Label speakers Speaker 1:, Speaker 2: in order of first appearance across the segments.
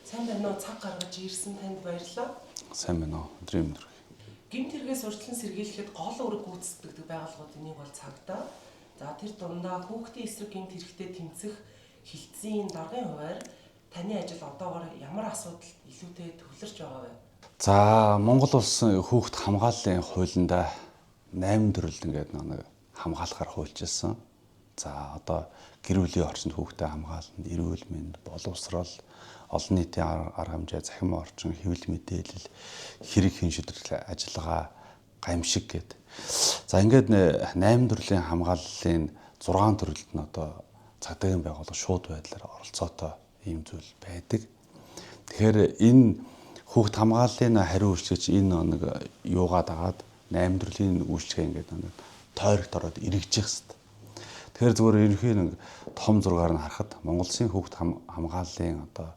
Speaker 1: Сайн байна уу? Цаг гаргаж ирсэн танд баярлалаа.
Speaker 2: Сайн байна уу? Өдрийн мэнд.
Speaker 1: Гэмт хэрэгээс урьдчилан сэргийлэхэд гол үүрэг гүйцэтгэдэг байгууллагуудын нэг бол цагдаа. За, тэр дундаа хүүхдийн эсрэг гэмт хэрэгтэй тэмцэх хилцээний даргын хуваар таны ажил одоогоор ямар асуудалд илүүтэй төвлөрч байгаа вэ?
Speaker 2: За, Монгол улсын хүүхд хамгааллын хуулиндаа 8 төрөл ингээд нэг хамгаалахаар хуульчилсан. За, одоо гэр бүлийн орчинд хүүхдэд хамгаална, эрүүл мэнд, боловсрол, олон нийтийн арга хэмжээ, цахим орчин, хэвлэл мэдээлэл, хэрэг хэн шийдвэрлэх ажиллагаа, гамшиг гэд. За, ингээд 8 төрлийн хамгааллын 6 төрөлд нь одоо цагдаагийн байгууллага шууд байдлаар оролцоотой ийм зүйл байдаг. Тэгэхээр энэ хүүхд хамгааллын хариу үйлчлэгч энэ нэг юугаа дагаад 8 төрлийн үйлчлэгээ ингээд нэг тойрогт ороод эргэжих хэвээр. Тэгэхээр зүгээр ерөнхий нэг том зургаар нь харахад Монгол Улсын хүүхд хамгааллын одоо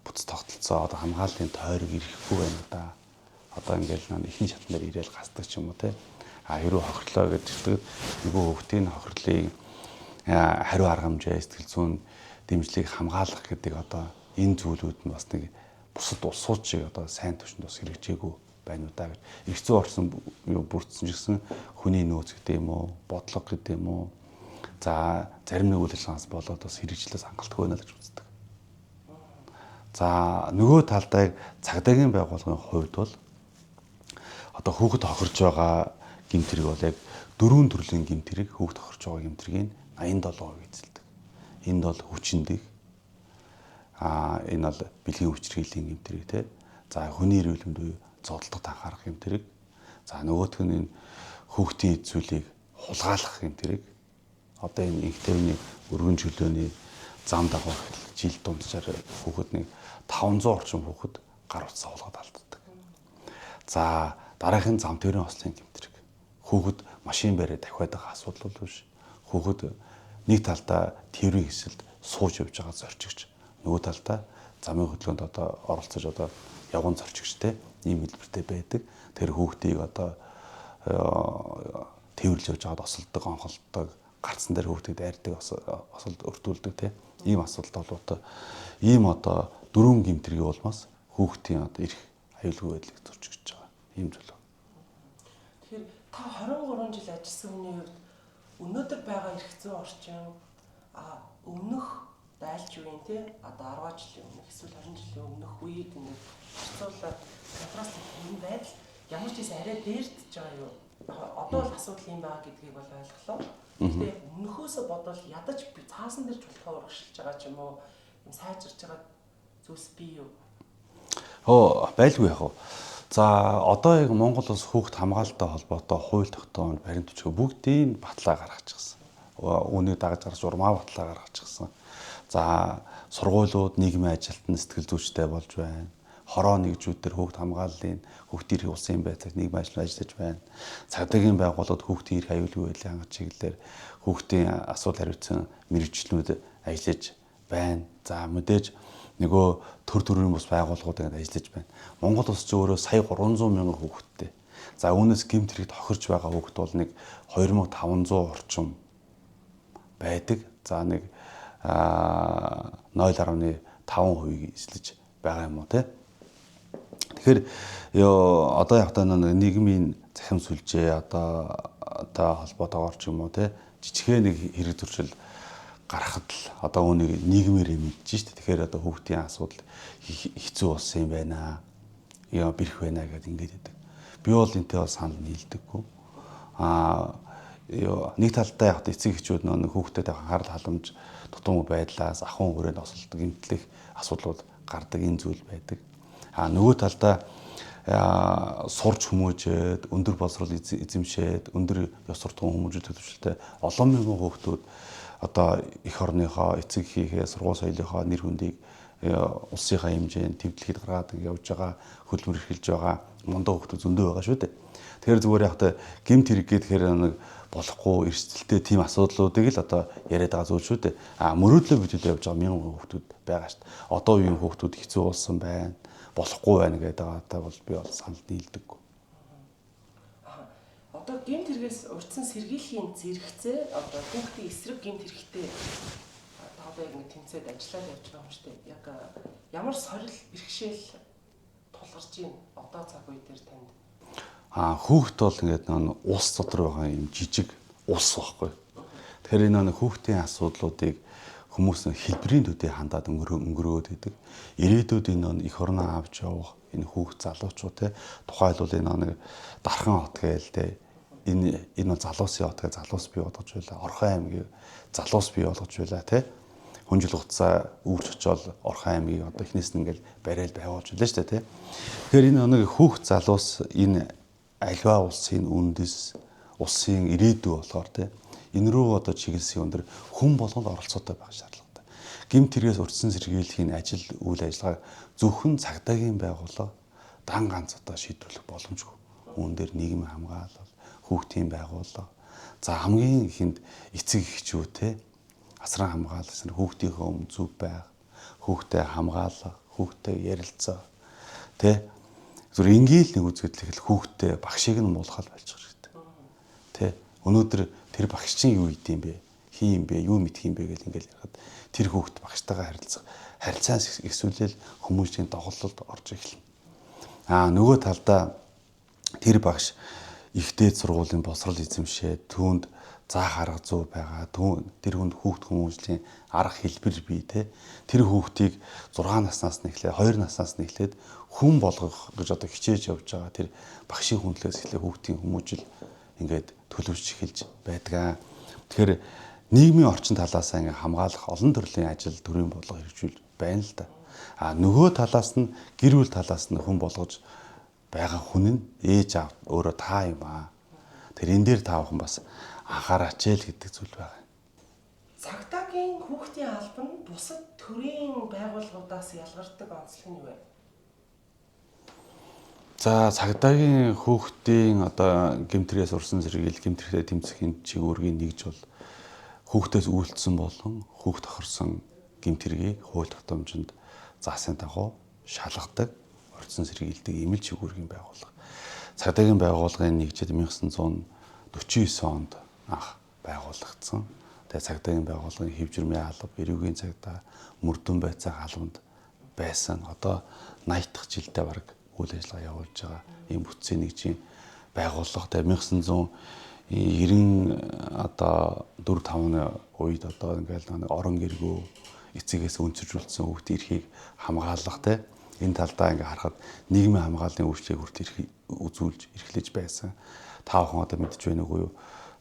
Speaker 2: бүтц тогтолцоо, одоо хамгааллын тойрог ирэхгүй байна да. Одоо ингээл нэг ихэнх шатн дээр ирээл гасдаг ч юм уу те. А хэрүү хохирлоо гэдэг нөгөө хүүхдийн хохирлын хариу арга хэмжээ, сэтгэл зүйн дэмжлэгийг хамгаалах гэдэг одоо энэ зүйлүүд нь бас нэг бусад улсууд шиг одоо сайн түвшинд бас хэрэгжээгүй байна уу да гэж. Их зүйн орсон юу бүрдсэн ч гэсэн хүний нөөц гэдэг юм уу, бодлого гэдэг юм уу. За, зарим нэг үйл ажиллагаанаас болоод бас хэрэгжлээс хангалтгүй байна л гэж үздэг. За, нөгөө талдаа цагдаагийн байгууллагын хувьд бол одоо хүүхэд хохирж байгаа гэмт хэрэг бол яг дөрвөн төрлийн гэмт хэрэг, хүүхэд хохирж байгаа гэмт хэргийн 87% эзэлдэг. Энд бол хүчиндэх, энэ бол бэлгийн хүчирхийллийн гэмт хэрэг те. За, хүний эрүүл мэнд буюу зодолдоход анхаарах гэмт хэрэг. За, нөгөөх нь энэ хүүхдийн эд зүйлийг хулгайлах гэмт хэрэг. Одоо энэ инх тайвны өргөн чөлөөний зам дагуу жил дунджаар хүүхэд нэг 500 орчим хүүхэд гар утсаа хулгайд алддаг. За, дараагийн зам тээврийн ослын гэмт хэрэг. Хүүхэд машин бариад дахиад байгаа асуудал бол биш. Хүүхэд нэг талдаа тээврийн хэсэлд сууж явж байгаа зорчигч, нөгөө талдаа замын хөдөлгөөнд одоо оролцож одоо явган зорчигчтэй ийм хэлбэртэй байдаг. Тэр хүүхдийг одоо тээвэрлж явж байгаад осолдог, онхолдог, гарцсан дээр хүүхдийг дайрдаг, осолд өртүүлдэг те. Ийм асуудалтай холбоотой ийм одоо дөрвөн гэмт хэргийн улмаас хүүхдийн одоо эрх аюулгүй байдлыг зөрчигдөж байгаа ийм зүйл.
Speaker 1: Тэгэхээр та 23 жил ажилласан хүний хувьд өнөөдөр байгаа эрх зүйн орчин өмнөх дайлч үеийн те, одоо 10 жилийн өмнөх эсвэл 20 жилийн өмнөх үеийг ингээд харьцуулаад контраст энэ байдал ямар ч байсан арай дээрдэж байгаа юу? Одоо бол асуудал юм байгаа гэдгийг бол ойлголоо. Гэхдээ өмнөхөөсөө бодвол ядаж цаасан дээр чултгаа урагшилж байгаа ч юм уу, юм сайжирч байгаа зүйлс бий юу?
Speaker 2: Байлгүй яах вэ? За, одоо яг Монгол улс хүүхд хамгаалалтай холбоотой хууль тогтоомж, баримт бичиг бүгдийг батлаа гаргачихсан. Үүнийг дагаж гарч урмаа батлаа гаргачихсан. За, сургуулиуд нийгмийн ажилтан сэтгэл зүйчтэй болж байна. Хороо нэгжүүд төр хүүхд хамгааллын хүүхдийн эрх улсын байцааг нийгмийн ажил ажиллаж байна. Цагдаагийн байгууллагууд хүүхдийн эрх аюулгүй байдлыг хангах чиглэлээр хүүхдийн асуудал хариуцсан мэргэжлүүд ажиллаж байна. За, мэдээж нөгөө төр төрийн бус байгууллагууд ингээд ажиллаж байна. Монгол улс ч өөрөө сая 300 мянган хүүхэдтэй. За, үүнээс гэмт хэрэгт хохирч байгаа хүүхэд бол нэг 2500 орчим байдаг. За, нэг 0.5% эзлэж байгаа юм уу те. Тэгэхээр одоо яг та нэг нийгмийн цахим сүлжээ одоо холбоотойгоор ч юм уу те, жижигхэн нэг хэрэг зуршил гарахад л одоо үүнийг нийгмээр мэдэж шít. Тэгэхээр одоо хүүхдийн асуудал хэцүү болсон юм байна. Яа бэрх байна гэдээ ингээд байдаг. Би бол энтэй бол санал нийлдэггүй. Нэг талдаа яг эцэг эхчүүд нэг хүүхдэд анхаарал халамж дутуу байдлаас ахуйн хүрээнд осолдог гэмтлэх асуудлууд гардаг энэ зүйл байдаг. Нөгөө талдаа сурч хүмүүжээд, өндөр боловсрол эзэмшээд, өндөр ёс суртахуун хүмүүжил төлөвшөлтэй олон мянган хүүхдүүд одоо эх орныхоо, эцэг эхийнхээ, сургууль соёлынхоо нэр хүндийг улсынхаа хэмжээнд төв дэлхийд гаргаад явж байгаа, хөдөлмөр эрхэлж байгаа мундаг хүүхдүүд зөндөө байгаа шүү дээ. Тэгэхээр зүгээр яг та гэмт хэрэг гэхээр нэг болохгүй эрсдэлтэй тийм асуудлуудыг л одоо яриад байгаа зүйл шүү дээ. Мөрөөдлөө бидлээ явж байгаа мянган хүүхдүүд байгаа шүү дээ. Одоо үеийн хүүхдүүд хэцүү болсон байна, болохгүй байна гэдэг байгаатай бол би бол санал нийлдэггүй.
Speaker 1: Одоо гэмт хэрэгээс урьдчилан сэргийлэхийн зэрэгцээ одоо хүүхдийн эсрэг гэмт хэрэгтэй одоо яг ингэ тэнцээд ажиллаад явж байгаа юм шүү дээ. Яг ямар сорил бэрхшээл тулгарч байна одоо цаг үе дээр танд?
Speaker 2: Хүүхэд бол ингээд нэг улс дотор байгаа юм жижиг улс байхгүй. Тэгэхээр энэ нэг хүүхдийн асуудлуудыг хүмүүс хэлбэрийн төдий хандаад өнгөрөөд гэдэг. Ирээдүйд энэ эх орноо авч явах энэ хүүхд залуучууд те, тухайлбал энэ нэг Дархан хот гээл те, энэ бол залуусын хот гээ залуус бий болгож байлаа. Орхон аймгийг залуус бий болгож байлаа те. Хүн жил хугацаа үүрч очиод Орхон аймгийг одоо эхнээс нь ингээл барайл байгуулж байлаа шүү дээ те. Тэгэхээр энэ нэг хүүхд залуус энэ альва улсын үндэс, улсын ирээдүй болохоор те, энэ рүү одоо чиглэсэн юм дээр хүн болгонд оролцоотой байх шаардлагатай. Гэмт хэрэгээс урьдчилан сэргийлэхийн ажил үйл ажиллагааг зөвхөн цагдаагийн байгууллага дан ганц одоо шийдвэрлэх боломжгүй. Үүн дээр нийгмийн хамгаалал, хүүхдийн байгууллага, за хамгийн ихэнд эцэг эхчүү те, асран хамгаалах, хүүхдийнхээ өмнө зөв байх, хүүхдээ хамгаалах, хүүхдээ ярилцах те. Зүр энгийн л нэг үзэгдэл хүүхдээ багшийг нь муулахал болчих хэрэгтэй. Тэ. Өнөөдөр тэр багш чинь юу идэм бэ? Хин юм бэ? Юу мэдх юм бэ гэл ингээл ярихад тэр хүүхд багштайгаа харилцах харилцаан ихсүүлэл хүмүүсийн доголдолд орж эхэлнэ. Нөгөө талдаа тэр багш их дээд сургуулийн боловсрол эзэмшээ, түүнд заах арга зүй байгаа. Тэр хүнд хүүхд хүмүүжлийн арга хэлбэр бий те. Тэр хүүхдийг 6 наснаас нь эхлээд 2 наснаас нь эхлээд хүн болгох гэж одоо хичээж явж байгаа тэр багшийн хүндлээс эхлээ хүүхдийн хүмүүжил ингээд төлөвшж эхэлж байдаг. Тэгэхээр нийгмийн орчин талаас ингээд хамгаалах олон төрлийн ажил төрийн бодлого хэрэгжүүл байна л да. Нөгөө талаас нь гэр бүл талаас нь хүн болгож байгаа хүн нь ээж аав өөрөө та юм аа. Тэр энэ дээр та бүхэн бас анхаараач л гэдэг зүйл байгаа.
Speaker 1: Цагдаагийн хүүхдийн алба нь бусад төрийн байгууллагуудаас ялгардаг онцлог нь юу вэ?
Speaker 2: За цагдаагийн хүүхдийн одоо гэмт хэрэгээс урьдчилан сэргийлэх, гэмт хэрэгтэй тэмцэхийн чиг үүргийн нэгж бол хүүхдээс үйлдсэн болон хүүхд тохирсон гэмт хэргийг хууль тогтоомжинд заасан дагуу шалгадаг, урьдчилан сэргийлдэг ийм л чиг үүргийн байгууллага. Цагдаагийн байгууллагын нэгжид 1949 онд анх байгуулагдсан. Тэгээ цагдаагийн байгууллагын хэв журмын алба, эрүүгийн цагдаа, мөрдөн байцаах албанд байсан. Одоо 80 дахь жилдээ бараг үйл ажиллагаа явуулж байгаа ийм бүтцийн нэгжийн байгууллага. Тэгээ 1990 одоо 4-5 үед одоо ингээл нэг орон гэргүү эцэгээс өнцөржүүлсэн хүүхдийн эрхийг хамгаалах те, энэ талдаа ингээ харахад нийгмийн хамгааллын үйлчлэгийг хүртэл эрх үзүүлж эрхлэж байсан. Та бүхэн одоо мэдж байна уу юу?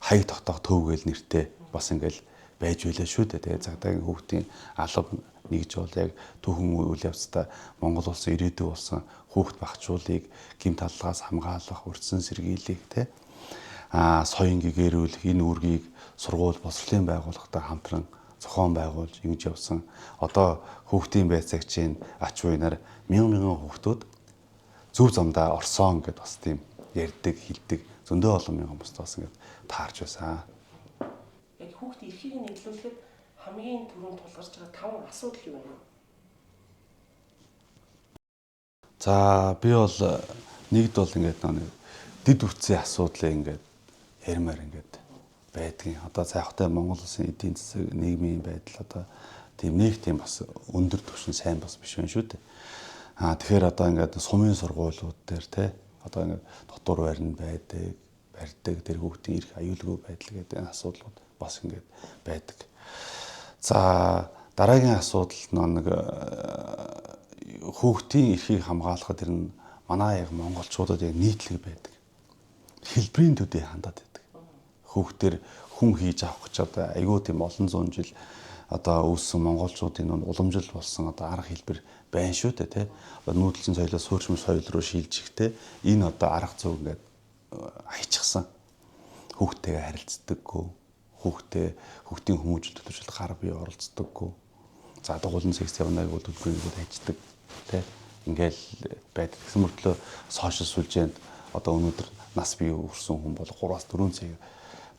Speaker 2: Хаяг тогтоох төв гээл нэртэй бас ингээл байж байлаа шүү дээ. Тэгээ цагдаагийн хүүхдийн алба нэгж бол яг түүхэн үйл явцдаа Монгол улсын ирээдүй болсон хүүхд багчуулыг гэмт таллагаас хамгаалах, урьдчилан сэргийлэх те, соён гэгэрүүлэх энэ үүргийг сургууль боловсролын байгууллагатай хамтран зохион байгуулж ингэж явсан. Одоо хүүхдийн байцаагчийн ач буйнаар мянган мянган хүүхдүүд зөв замдаа орсон гэд бас тийм ярьдаг, хэлдэг зөндөө олон мянган хүмүүст бас ингэж таарч байсан.
Speaker 1: Яг хүүхдийн эрхийг нь нийлүүлэхэд хамгийн түрүүнд тулгарч байгаа 5 асуудал юу вэ?
Speaker 2: За би бол нэгд бол ингээд нэг дэд үтсийн асуудлыг ингээд ярмаар ингээд байдгийн. Одоо за яг та Монгол улсын эдийн засаг, нийгмийн байдал одоо тийм нэг тийм бас өндөр түвшин сайн бас биш байна шүү дээ. Тэгэхээр одоо ингээд сумын сургуулиуд дээр те, одоо ингээд дотуур байрны байдаг, барьдаг, тэр хүүхдийн эрх аюулгүй байдал гэдэг энэ асуудлууд бас ингээд байдаг. За дараагийн асуудал нэг хүүхдийн эрхийг хамгаалахад тэр нь манай яг монголчуудад яг нийтлэг байдаг. Хэлбэрийн төдий хандаад байдаг. Хүүхдээр хүн хийж авах гэж одоо айгүй тийм олон зуун жил одоо үүссэн монголчуудын нүн уламжил болсон одоо арга хэлбэр байна шүү дээ тий. Одоо нүүдэлчин соёлоос суурьшмал соёл руу шилжихтэй энэ одоо арга зүй ингээд хайчихсан. Хүүхдтэйгээ харилцдаггүй, хүүхдийн хүмүүжил төлөвшөлт гар бие оролцдоггүй. За дугуулн секс явна гэвэл төлбөрийг хайчдаг тий. Ингээл байдаг. Тэгсэн мөртлөө сошиал сүлжээнд одоо өнөөдөр нас бие өрсөн хүн бол 3-4 цаг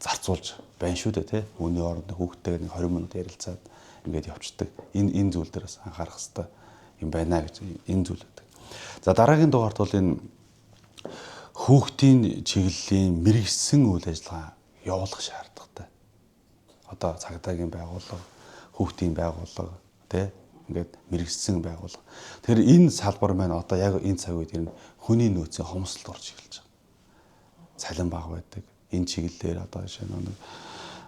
Speaker 2: зарцуулж байна шүү дээ тий. Үүний оронд хүүхдтэйгээ нэг 20 минут ярилцаад ингээд явцдаг. Энэ зүйл дээр бас анхаарах хэрэгтэй юм байна гэж энэ зүйл байдаг. За дараагийн дугаарт бол энэ хүүхдийн чиглэлийн мэргэжсэн үйл ажиллагаа явуулах шаардлагатай. Одоо цагдаагийн байгууллага, хүүхдийн байгууллага тий ингээд мэрэгсэн байгууллага. Тэгэхээр энэ салбар маань одоо яг энэ цаг үед ер нь хүний нөөцийн хомсдолд орж эхэлж байгаа. Цалин бага байдаг. Энэ чиглэлээр одоо жишээ нь нэг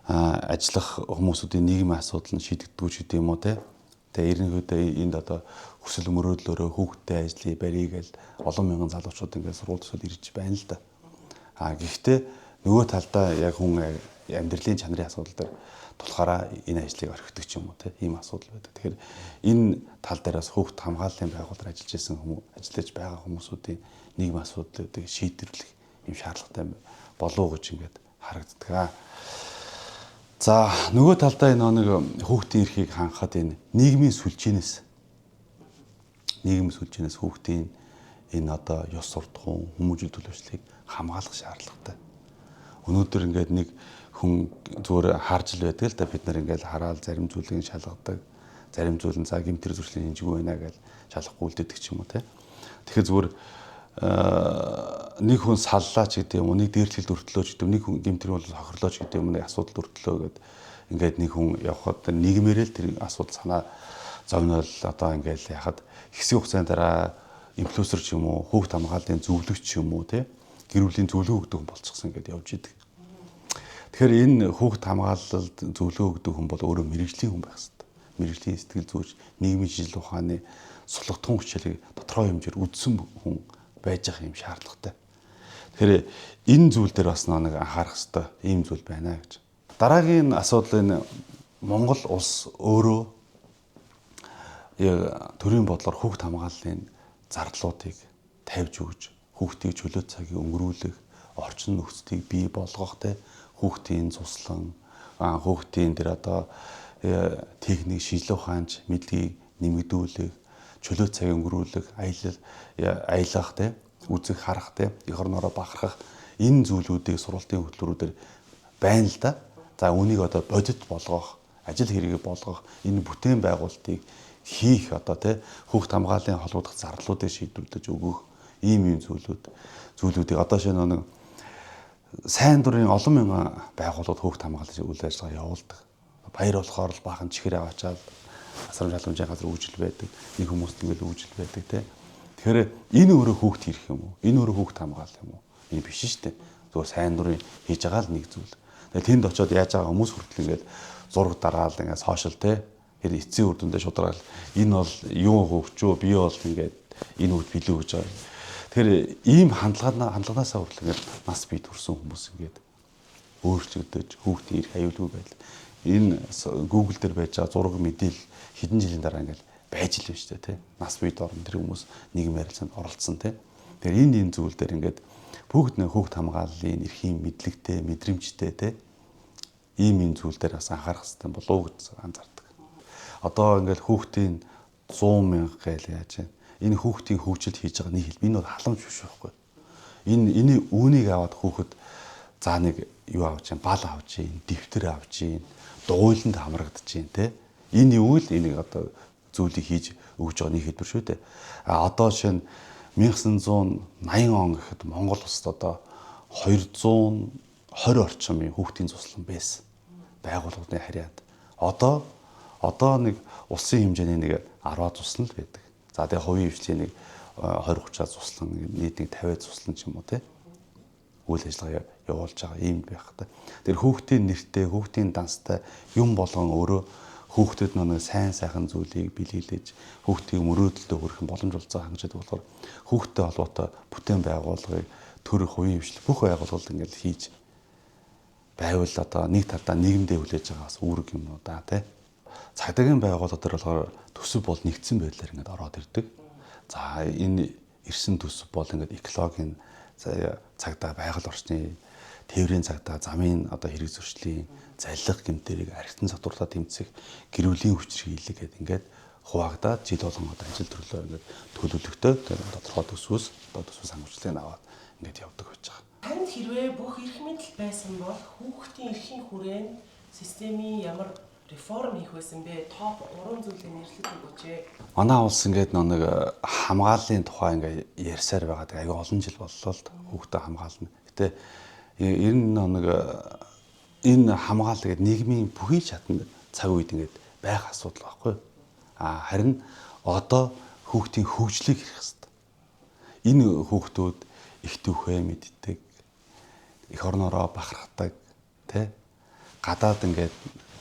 Speaker 2: ажиллах хүмүүсүүдийн нийгмийн асуудал нь шийдэгддэггүй ч гэдэг юм уу те. Тэгээ ерөнхийдөө энд одоо хүсэл мөрөөдлөөрөө хүүхдтэй ажлыг барья гэл олон мянган залуучууд ингээд сургууль төсөл ирж байна л да. А гэхдээ нөгөө талдаа яг хүн амьдралын чанарын асуудал дээр тулахаараа энэ ажлыг орхидог ч юм уу те, ийм асуудал байдаг. Тэгэхээр энэ тал дээр бас хүүхд хамгааллын байгууллагаар ажиллаж исэн хүмүүс, ажиллаж байгаа хүмүүсүүдийн нийгмийн асуудлуудыг шийдвэрлэх юм шаардлагатай болов уу гэж ингээд харагддаг. За нөгөө талдаа энэ нэг хүүхдийн эрхийг хангахад энэ нийгмийн сүлжээнээс хүүхдийн энэ одоо ёс суртахуун, хүмүүжил төлөвчлөлийг хамгаалах шаардлагатай. Өнөөдөр ингээд нэг хүн зүгээр харж л байдаг л да, бид нар ингээд хараал зарим зүйлийг шалгадаг, зарим зүйл нь за гэмтэр зуршлын хэмжгүй байна гэж шалгахгүй үлдээдэг ч юм уу те. Тэгэхээр зүгээр нэг хүн саллаа ч гэдэг юм уу, нэг дээрлэлд өртлөө ч гэдэг юм, нэг хүн гэмтэр бол хохирлоо ч гэдэг юм, нэг асуудал өртлөө гэд ингээд нэг хүн явхад нийгмээрээ л тэр асуудал санаа зовнол одоо ингээд яхад хэсэг хугацааны дараа инфлюенсер ч юм уу, хүүхд хамгааллын зөвлөгч ч юм уу те, гэр бүлийн зөвлөгөө өгдөг хүн болчихсон ингээд явж идэг. Тэгэхээр энэ хүүхд хамгаалалд зөвлөгөө өгдөг хүн бол өөрөө мэрэгжлийн хүн байх хэрэгтэй. Мэрэгжлийн сэтгэл зүйч, нийгмийн шинжилгээ ухааны сулгатгун хичээлийг тодорхой хэмжээр үдсэн хүн байж байгаа юм шаардлагатай. Тэгэхээр энэ зүйл дээр бас нэг анхаарах хэрэгтэй ийм зүйл байна гэж. Дараагийн асуудал энэ Монгол улс өөрөө төрийн бодлоор хүүхд хамгааллын зардлуудыг тавьж өгч, хүүхдийг чөлөө цагийг өнгөрүүлэх, орчин нөхцөлийг бий болгох те, хүүхдийн цуслан, хүүхдийн тэр одоо техник шинжилгээ ухаанч мэдлэгийг нэмэгдүүлэх, чөлөө цагийг өнгөрүүлэх, аялах те, үзэх харах те, эх орноороо бахархах энэ зүйлүүдийг сургалтын хөтөлбөрүүдээр байна л да. За үүнийг одоо бодит болгох, ажил хэрэг болгох, энэ бүтээн байгуулалтыг хийх одоо те, хүүхд хамгааллын холбогдох зардлуудыг шийдвэрлэж өгөх ийм юм зүйлүүдийг одоо шинэ нэг сайн дурын олон мянган байгууллагууд хүүхд хамгааллын үйл ажиллагаа явуулдаг. Баяр болохоор л баахан чихэр аваачаал асрамж халамжийн газар үйлжил байдаг. Нэг хүмүүст ингээл үйлжил байдаг те. Тэгэхээр энэ өөрөө хүүхд хийх юм уу? Энэ өөрөө хүүхд хамгаалах юм уу? Энэ биш шүү дээ. Зүгээр сайн дурын хийж байгаа л нэг зүйл. Тэгээ тэнд очиод яаж байгаа хүмүүс хүртэл ингээл зураг дараал ингээд сошиал те. Тэр эцсийн үр дүндээ шударгаал энэ бол юу хүүхд үү? Би бол ингээд энэ хүүхд билүү гэж байгаа. Тэгэхээр ийм хандлаганаасаа хүртэл ингээд нас бие төрсэн хүмүүс ингээд өөрчлөгдөж хүүхдийн эрх аюулгүй байдал. Энэ Google дээр байж байгаа зураг мэдээлэл хэдэн жилийн дараа ингээд байж л байна шүү дээ тий. Нас биед орно тэр хүмүүс нийгэм ярилцаанд оролцсон тий. Тэгэхээр энэ зүйл дээр ингээд бүгд нэг хүүхд хамгааллын эрхийн мэдлэгтэй, мэдрэмжтэй тий. Ийм энэ зүйл дээр бас анхаарах хэрэгтэй болов уу гэж анзаардаг. Одоо ингээд хүүхдийн 100 мянга гээл яаж байна. Энэ хүүхдийн хөгжилд хийж байгаа нэг хэл. Энэ бол халамж биш байхгүй. Энэ үүнийг аваад хүүхэд за нэг юу авч чинь, бал авч чинь, дэвтэр авч чинь, дугуйланд хамрагдаж чинь тий. Энэ юу л энийг одоо зүйлийг хийж өгж байгаа нэг хэлбэр шүү дээ. А одоо жишээ нь 1980 он гэхэд Монгол улсад одоо 220 орчим хүүхдийн цуслан байсан. Байгууллагын харьяанд. Одоо нэг улсын хэмжээний нэг 10 цуслан л байдаг. За тэгээ хувийн хвшлийн нэг 20 30 цуслан, нийт нэг 50 цуслан ч юм уу тий. Үйл ажиллагаа явуулж байгаа юм байх та. Тэр хүүхдийн нэртэй, хүүхдийн данстай юм болгон өөрөө хүүхдэд нэг сайн сайхан зүйлийг бэлиглэж, хүүхдийг мөрөөдөлдөө хүрэх боломж олцоо хангаж байдаг болохоор хүүхдтэй холбоотой бүтээн байгууллагыг төр хувийн хвшил бүх байгууллагууд ингээл хийж байвал одоо нэг талдаа нийгэмдээ хүлээж байгаа бас үүрэг юм уу да тий. Цагдаагийн байгууллага дээр болохоор төсөв бол нэгдсэн байдлаар ингээд ороод ирдэг. За энэ ирсэн төсөв бол ингээд экологийн цагдаа, байгаль орчны тээврийн цагдаа, замын одоо хэрэг зөрчлийн заллах гэмтэрийг архитан сатуурлаа тэмцэх, гэр бүлийн хүчирхийлэл гэдэг ингээд хуваагдаад жил болгон одоо ажил төрлөө ингээд төлөвлөгтэй тодорхой төсвөөс одоо төсвөө санхүүжлийг аваад ингээд явдаг байж байгаа.
Speaker 1: Танд хэрвээ бүх эрх мэдэл байсан бол хүүхдийн эрхийн хүрээнд системийн ямар реформ хийх байсан бэ? Топ 3 зүйлийг нэрлэж өгөөч ээ.
Speaker 2: Манай улс ингээд нэг хамгааллын тухай ингээд ярьсаар байгаа. Айгүй олон жил боллоо л хүүхдээ хамгаална. Гэтэ ер нь нэг энэ хамгаалал гэдэг нийгмийн бүхий шатанд цаг үед ингээд байх асуудал байхгүй. А харин одоо хүүхдийн хөгжлийг хэрэх хэрэгтэй. Энэ хүүхдүүд их түүхээ мэддэг, эх орноороо бахархдаг, тэ? Гадаад ингээд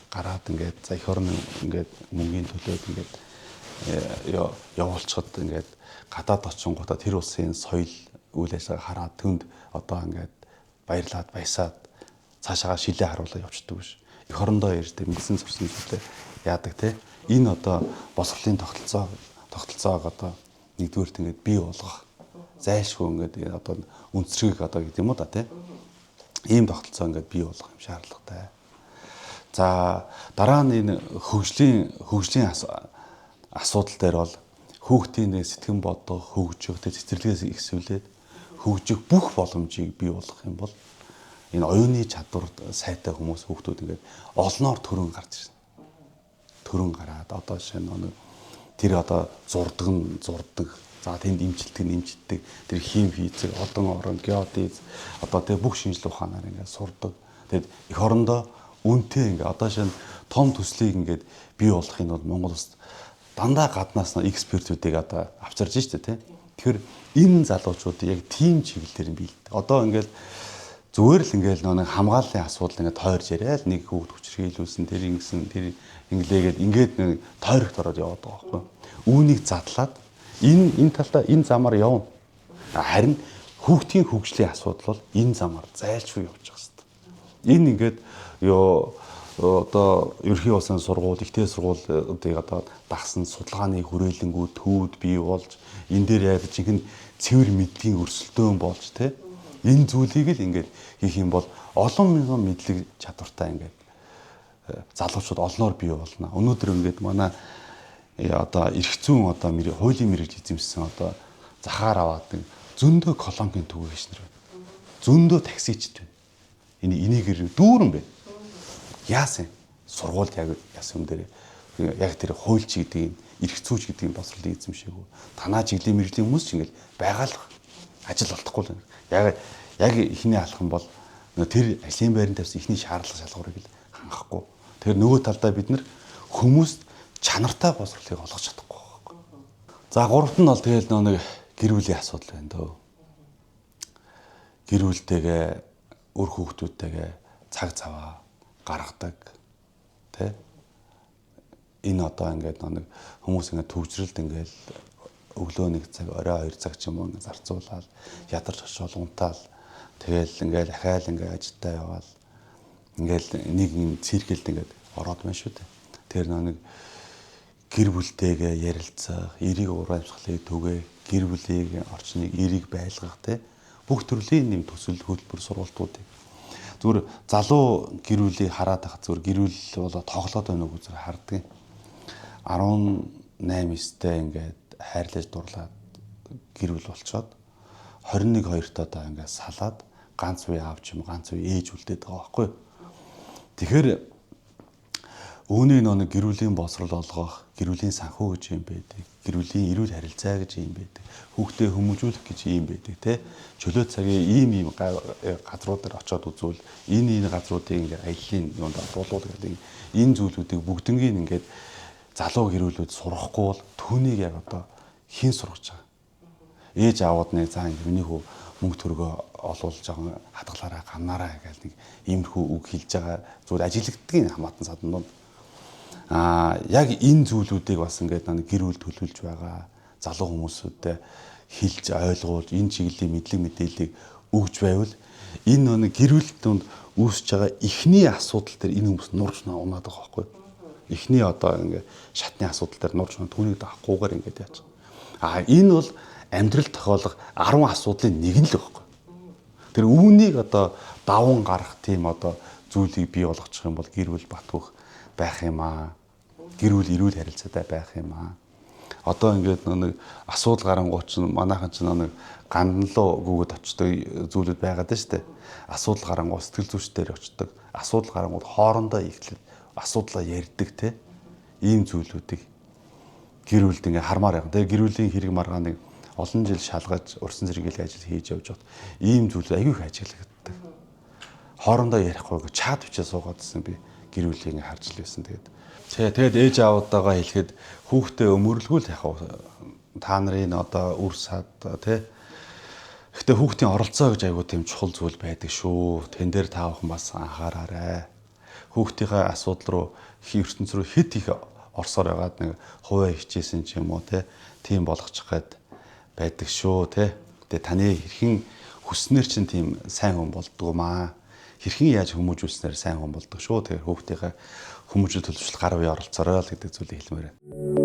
Speaker 2: гараад ингээд за эх орн ингээд мөнгөний төлөөд ингээд явуулчихад ингээд гадаад очингуудаа тэр улсын соёл үйл ажиллагаа хараад түнд одоо ингээд баярлаад баясаад цаашаагаа шилээ харуулаад явчихдаг биш. Эх орондоо ирдэг мэдсэн сурсан зүйлээ яадаг те. Энэ одоо боловсролын тогтолцоог одоо нэгдүгээрт ингээд бий болгох зайлшгүй ингээд одоо үнцрийг одоо гэдэг юм уу да те. Ийм тогтолцоо ингээд бий болгох юм шаардлагатай. За дараа нь энэ хөгжлийн асуудал дээр бол хүүхдийн сэтгэн бодох, хөгжих, цэцэрлэгээс ихсүүлээд хөгжих бүх боломжийг бий болгох юм бол энэ оюуны чадвар сайтай хүмүүс хүүхдүүд ингээд олноор төрөн гарч ирнэ. Төрөн гараад одоо жишээ нь тэр одоо зурдаг нь зурдаг, за тэнд имчилдэг нь имчилдэг, тэр хим физик, одон орон, геодез одоо тэр бүх шинжлэх ухаанаар ингээд сурдаг. Тэгэд эх орондоо үнэтэй ингээд одоо жишээ нь том төслийг ингээд бий болгохын тулд Монгол улсад дандаа гаднаас нь экспертүүдийг одоо авчирж штэ тий. Тэгэхээр энэ залуучуудыг яг тийм чиглэлээр нь биелдэг. Одоо ингээд зүгээр л ингээд нэг хамгааллын асуудал ингээд тойрж яриад нэг хүүхд хүчирхийлүүлсэн тэр ингэсэн тэр инглээгээд ингээд нэг тойрогт ороод яваад байгаа байхгүй. Үүнийг задлаад энэ талдаа энэ замаар явна. Харин хүүхдийн хөгжлийн асуудал бол энэ замаар зайлшгүй явж байгаа хэвээр. Энэ ингээд ёо одоо ерөнхий улсын сургууль, ихтэй сургуулиудыг одоо дагсан судалгааны хүрээлэнгүүд төвд бий болж энэ дээр яг жинхэнэ цэвэр мэдлэгийн өрсөлдөөн болж тэ энэ зүйлийг л ингээд хийх юм бол олон мянган мэдлэг чадвартай ингээд залуучууд олноор бий болно. Өнөөдөр ингээд манай одоо эрх зүйн одоо хуулийн мэргэжил эзэмшсэн одоо захаар аваад зөндөө колонкийн түгээгч нар байна. Зөндөө таксичд байна. Энийг дүүрэн байна. Яасан? Сургуульд яг яасан юм дээр яг тэр хуульч гэдэг нь, эрх зүйч гэдэг нь боловсролыг эзэмшээгүй. Танаа чиглэлийн мэргэжлийн хүмүүс ч ингээл байгаа л ажил олдохгүй л байна. Яг эхний алах юм бол тэр ажлын байранд тавьсан эхний шаардлага шалгуурыг л хангахгүй. Тэгэхээр нөгөө талдаа бид нар хүмүүст чанартай боловсролыг олгож чадахгүй байхгүй. За гуравт нь бол тэгэл нэг гэр бүлийн асуудал байна дөө. Гэр бүлтэйгээ үр хүүхдүүдтэйгээ цаг цаваа гаргадаг тэ. Энэ одоо ингээд нэг хүмүүс ингээд төвжрэлд ингээд өглөө нэг цаг, орой 2 цаг ч юм уу ингээд зарцуулаад ядарч очиод унтаал тэгэл ингээд ахаал ингээд ажилдаа яваал ингээд нэг юм циркэлд ингээд ороод байна шүү дээ. Тэр нэг гэр бүлтэйгээ ярилцах, эрийг уур амьсгалыг түгээ, гэр бүлийг орчныг эрийг байлгах тэ бүх төрлийн нэм төсөл хөтөлбөр сургалтуудыг зүгээр залуу гэр бүлийг хараад байхад зүгээр гэр бүл болоо тоглоод байна уу зүгээр харддаг. 18 9-тэй ингээд хайрлаж дурлаад гэр бүл болчоод 21 2-т одоо ингээд салаад ганц үе аав ч юм ганц үе ээж үлдээд байгаа байхгүй. Тэгэхээр үүний нэг гэр бүлийн боловсрол олгох, гэр бүлийн санхүү гэж юм байдаг, гэр бүлийн эрүүл харилцаа гэж юм байдаг, хүүхдээ хүмүүжүүлэх гэж юм байдаг, тэ. Чөлөө цагийн ийм ийм газруудаар очиод үзвэл энэ газруудыг ингээд аяллаа юунд оруулах гэдэг энэ зүйлүүдийг бүгднгийг ингээд залуу гэр бүлүүд сурахгүй бол түүнийг яг одоо хэн сургаж байгаа. Ээж аауд нэг за ингээд миний хүү мөнгө төргөө олуулж байгаа хадгалаараа гамнаараа гэл нэг иймэрхүү үг хэлж байгаа зүйл ажиглагддгийн хамаатан саданд. Аа яг энэ зүйлүүдийг бас ингээд нэг гэр бүл төлөвлөж байгаа залуу хүмүүсүүдэд хэлж ойлгуулж энэ чиглэлийн мэдлэг мэдээллийг өгж байвал энэ нэг гэр бүл донд үүсэж байгаа эхний асуудал дээр энэ хүмүүс нурж унаад байгаа байхгүй. Эхний одоо ингээд шатны асуудал дээр нурж унаад түүнийг даахгүйгээр ингээд яаж байгаа. Аа энэ бол амьдрал тохиолдох 10 асуудлын нэг нь л байхгүй. Тэр үүнийг одоо даван гарах тийм одоо зүйлийг бий болгочих юм бол гэр бүл батгөх байх юм аа. Гэр бүл эрүүл харилцаатай байх юм аа. Одоо ингээд нэг асуудал гарангуут чинь манайхан чинь нэг гандан луу гүгэд очдог зүйлүүд байгаад байна шүү дээ. Асуудал гарангуут сэтгэл зүйчдэр очдог. Асуудал гарангуут хоорондоо ихлээд асуудлаа ярьдаг те. Ийм зүйлүүдийг гэр бүлд ингээд хармаар явна. Тэгээ гэр бүлийн хэрэг маргааныг олон жил шалгаж урьдчилан зэрэгэлэг ажил хийж явж байхад ийм зүйлүүд аюу их ажиглагддаг. Хоорондоо ярихгүй чат бичээ суугаадсэн би гэр бүлийг ингээд харж л байсан. Тэгээд Тий, тэгээд ээж ааудагаа хэлэхэд хүүхдээ өмөрлгүй л яг та нарын одоо үр сад тий. Гэхдээ хүүхдийн оролцоо гэж айгүй тийм чухал зүйл байдаг шүү. Тэн дээр та бүхэн бас анхаараарай. Хүүхдийнхээ асуудал руу ертөнц рүү хэд их орсоор байгаад нэг хувиа хичээсэн ч юм уу тий. Тийм болгочих гээд байдаг шүү тий. Тэгээ таны хэрхэн хүснээр чинь тийм сайн хүн болдгоо маа. Хэрхэн яаж хүмүүжүүлснээр сайн хүн болдог шүү. Тэгэхээр хүүхдийнхээ хүмүүжил төлөвшөл гар үе оролцоорой л гэдэг зүйлийг хэлмээр байна.